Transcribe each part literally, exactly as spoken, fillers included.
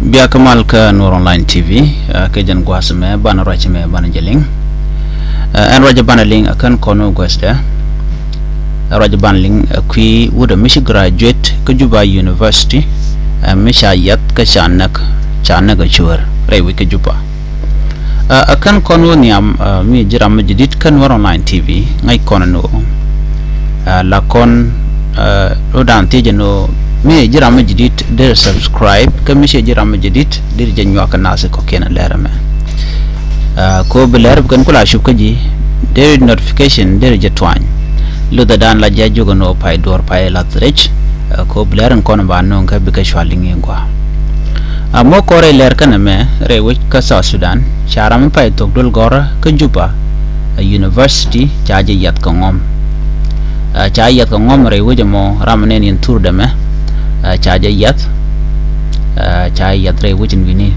Bia kä mal kä Nuɔr Online T V, ɛ, kä jɛn gua̱a̱th mɛ banɛ ruac mɛ banɛ jɛ liŋ. Ɛ, ɛn ruac banɛ liŋ ɛ kän kɔn wä guäthdɛ. Ɛ ruac banɛ liŋ ɛ kui̱ wut ɛ mi ci graduate kä Juba University, ɛ mi ca yiath kä ca näk, ca näk ɛ cuäär rɛy wi̱c kä Juba. Ɛ, ɛ kän kɔn wä nhiam, ɛ, mi ji̱ ram mi jadid kä Nuɔr Online T V, ŋäc kɔn ni ɣöö, ɛ, la kɔn, ɛ, wä dan thiec ni ɣöö mi ji̱ ram mi jadid deri subscribe, kä mi cie ji̱ ram mi jadid deri jɛ nyuak kɛ nath kɔ̱kiɛn lɛr ɛmɛ. Ɛ, kɛ ɣöö bi lɛr bi kɛn ku la cup kä ji̱, deri notification deri jɛ tuany. Luthɛ dan la jɛ jiök ni ɣöö pay duɔ̱ɔ̱r pay lath rɛc, ɛ, kɛ ɣöö bi lɛr in kɔn ba nööŋ kä bikɛ cua liŋ in gɔaa. Ɛ, mɔ kɔrɛ lɛr kɛn ɛmɛ rɛy wec kä South Sudan, ca ram mi pay thok duel gɔrä kä Juba, ɛ, University, ca jɛ yiath kɛ ŋɔm. Ɛ, ca yiath kɛ ŋɔm rɛy wec ɛmɔ ram mi nɛn in thur dɛmɛ, ɛ, ca jɛ yiath, ɛ, ca yiath rɛy wec in wi̱ni.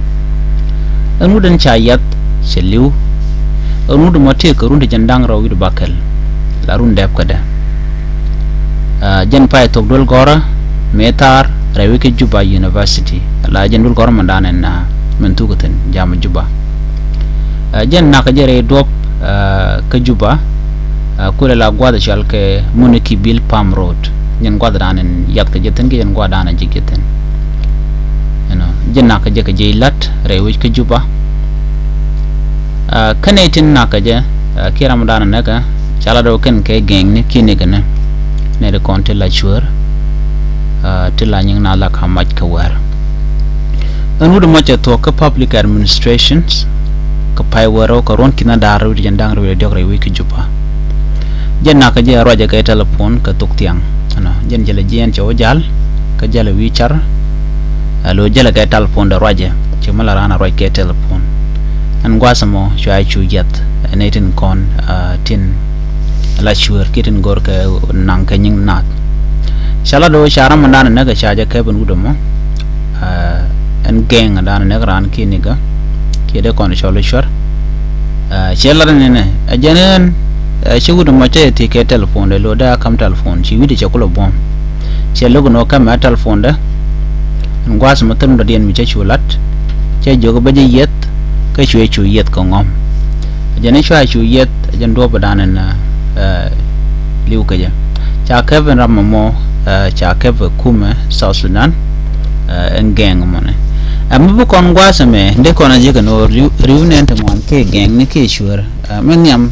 Ɛn wut ɛn ca yiath cɛ li̱w. Ɛn wut ɛmɔ tëëk kɛ run ti jɛn da̱ŋ rɛw wi̱cdɛ bakɛl, la run dɛp kädɛ. Ɛ, jɛn pay thok duel gɔrä mëë thaar rɛy wec kä Juba University, la jɛn duel gɔrä mɛn dan ɛn, ɛ, mɛn thuk thi̱n jam Juba. Ɛ, jɛn nakä jɛ rɛy duɔ̱p, ɛ, kä Juba, ɛ, kulɛ la gua̱th cɔal kɛ Muniki Bill Palm Road. Jɛn gua̱th dan ɛn yiath kɛ jɛ thi̱n, kɛ jɛn gua̱th dan ɛn ji̱ jɛ thi̱n. Ɛnɔ, jɛn nakä jɛ kɛ jɛ ilat rɛy wec kä Juba. Ɛ, kä nɛy tin nakä jɛ, ɛ, kiɛ ram dan ɛn näkɛ, ca la dɔw kɛn kɛ gɛŋni kiɛ nikɛ ni. Nɛy ti kɔn ti la cuäär, ɛ, ti la nyiŋ na la ka mac kɛ wäär. Ɛn wut mɔ cɛ thuɔ̱k kä public administrations, kɛ pay wäär rɛw kɛ ruɔ̱n ki̱n a da̱r rɛw ti jɛn da̱ŋ rɛw wi̱cdɛ diɔ̱k rɛy wec kä Juba. Jɛn nakä jɛ ruacɛ kɛ telephone kɛ thok thiaŋ. Ɛnɔ, jɛn jälɛ jiɛɛn cɛ wä jal, kä jälɛ wi̱i̱ car, ɛ, lo̱ jälɛ kɛ telephone dɛ ruacɛ, cɛ mi la raan a ruac kɛ telephone. Ɛn gua̱a̱th ɛmɔ cua cu yiath, ɛ, nɛy tin kɔn, ɛ, tin la cuäär kiɛ tin go̱r kɛ naŋ kɛ nyiŋ naath. Ca la do̱ ca ram ɛn dan ɛ näk ɛ ca jɛ kɛp ɛn wut ɛmɔ. Ɛ, ɛn gɛŋ ɛn dan ɛ näk raan kiɛ nikɛ, kiɛ dee kɔn cɔl i̱ cuär. Ɛ, cɛ lat ɛn ɛnɛ, ɛ jɛn ɛn, ɛ, ci wut ɛmɔ cɛ thiec kɛ telephone dɛ, lo̱ dee a ka̱m telephone, ci wi̱cdɛ cɛ kulɛ buɔ̱m. Cɛ lo̱k ɛn ɣöö ka̱mɛ telephone dɛ, ɛn gua̱a̱th ɛmɔ thil mi dɔ̱diɛn mi cä cu lat, cɛ jiök bä jɛ yieth, kä cuɛ cu yieth kɛ ŋɔm. Ɛ jɛn i̱ cua cu yieth, ɛ jɛn duɔ̱ɔ̱p ɛ dan ɛn, ɛ, li̱w kɛ jɛ. Ca kɛp ɛn ram ɛmɔ, ɛ, ca kɛp ɛ kumɛ South Sudan, ɛ, ɛn gɛŋ ɛmɔnɛ. Ɛ, mi bi kɔn gua̱a̱th ɛmɛ, dee kɔn a jiäk ɛn ɣöö ri̱w, ri̱w nɛn ti ŋuan kiɛ gɛŋni kiɛ cuäär. Ɛ, min nhiam,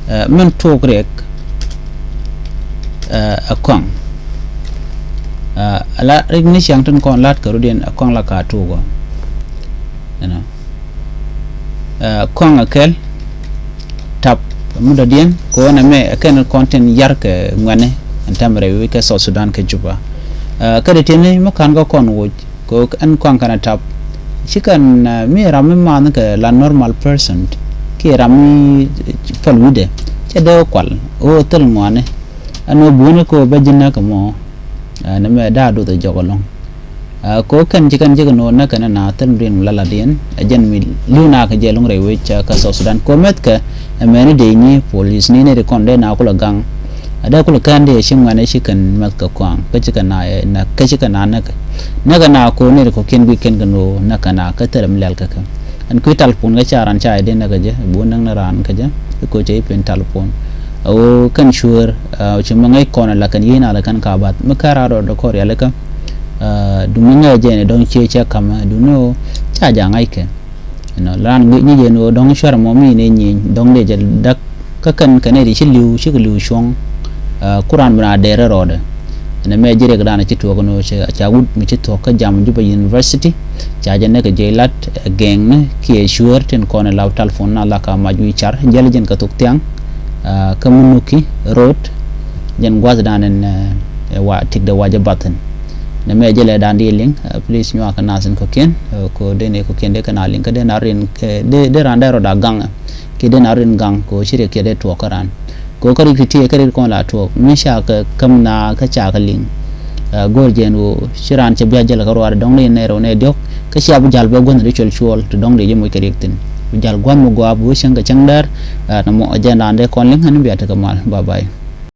ɛ, min tuɔɔk riɛk, ɛ, ɛ kɔaŋ. Ɛ, ala rik ni ciaŋ tin kɔn la̱t kɛ rɔ̱diɛn, ɛ kɔaŋ la ka tuɔɔk ɔ. Ɛnɔ. Ɛ, kɔaŋ ɛ kɛl tap mi dɔ̱diɛn kɛ ɣöö nɛmɛ ɛ kɛn kɔn tin yar kɛ ŋuɛ̈ni ɛn tɛmɛ rɛy wec kɛ South Sudan kɛ Juba. Ɛ, kä dee tiɛni mi ka̱n kä kɔn woc kɛ ɣöö ɛn kɔaŋ kɛn ɛ tap. Ci kɛn, ɛ, mi ram mi ma̱a̱n kɛ la normal person kiɛ ram mi päl wi̱cdɛ cɛ dee kual ɣöö thil ŋuani. Ɛn ɣöö buɔ̱ni kɛ ɣöö bä ji̱ näk ɛmɔ, ɛ, nɛmɛ da̱a̱ duɔth ɛ jɔk ɛlɔ̱ŋ. Ɛ, kɛ ɣöö kɛn ci kɛn jek ɛn ɣöö näk kɛn ɛn a thil mi riɛn mi la la̱tdiɛn, ɛ jɛn mi li̱w na kɛ jɛ ɛlɔ̱ŋ rɛy wec, ɛ, kä South Sudan. Kɛ ɣöö mɛth kɛ, ɛ, mɛni dee nyi police ni nɛy ti kɔn dee na kulɛ gaŋ. Ɛ dee kulɛ kɛn dee ci ŋuɛ̈ni ci kɛn mɛth kɛ kɔaŋ. Kä ci kɛn na, ɛ, na, kä ci kɛn na näk. Näk kɛn na kɛ ɣöö nɛy ti kɔ̱kiɛn guic kɛn kɛn ɣöö näk kɛn na kä thil mi lɛl kä kɛ. Ɛn kui̱ talpon kä ca raan ca jɛ dee näk kɛ jɛ, bi wä näk ni raan kä jɛ, kɛ ɣöö cɛ ji̱ pen talpon. Ɛ ɣöö kɛn cuäär, ɛ, ci mi ŋäc kɔn ɛ la kɛn yieen a la kɛn ka bath. Mi kɛn raan rɔɔdɛ kɔn rialikä, ɛ, duŋ mi ŋäc jɛ ni dɔ̱ŋ cië cɛ ka̱mɛ, duŋ ni ɣöö ca ja̱ ŋa̱ckɛ. Ɛnɔ, la raan ŋi̱i̱c ni jɛ ni ɣöö dɔ̱ŋ cuäär ɛmɔ mi ni nyieny, dɔ̱ŋ dee jɛ däk. Kä kɛn kɛ nɛy ti ci li̱w, cikɛ li̱w cuɔ̱ŋ, ɛ, ku raan bi na dɛɛr rɔɔdɛ. Ɛn ɛmɛ ji̱ riɛk dan ci tuɔɔk ɛn ɣöö ca, ca wut mi ci thuɔ̱k kä jam Juba University, ca jɛ näk kɛ jɛ lat, ɛ, gɛŋni kiɛ cuäär tin kɔn ɛ la talpon na la ka mac wi̱i̱ car, jäl jɛn kɛ thok thiaŋ, ɛ, kä Munuki Road, jɛn gua̱th dan ɛn, ɛ, ɛ wa, tikdɛ wa jɛ bath thi̱n. Ɛn ɛmɛ jɛ lɛ dan di liŋ, ɛ, please nyuak kɛ nath in kɔ̱kiɛn, ɛ, kɛ ɣöö dee ni kɔ̱kiɛn dee kɛ na liŋ, kä dee na rin, kɛ dee, dee raan dee rɔɔdɛ a gaŋ, ɛ. Kiɛ dee na rin gaŋ kɛ ɣöö ci riɛk kiɛ dee tuɔɔk kä raan. Kɛ ɣöö kä rik ti tiee kä rik kɔn la tuɔɔk. Mi ca kɛ käm na kä ca kɛ liŋ. Ɛ, go̱o̱r jɛ ɛn ɣöö ci raan cɛ bia jäl kɛ ruaadɛ dɔ̱ŋ ni nɛy rɛw nɛy diɔ̱k. Kä cia bi ja̱l bä gua̱thni ti cuɔl cuɔl ti dɔ̱ŋ di jɛ moc kɛ riɛk thi̱n. Bi ja̱l gua̱th mi gɔaa bi wä cäŋ kɛ cäŋ däär. Ɛ, nɔmɔ ɛ jɛn raan dee kɔn liŋ ɛn bia tekɛ mal. Bye bye.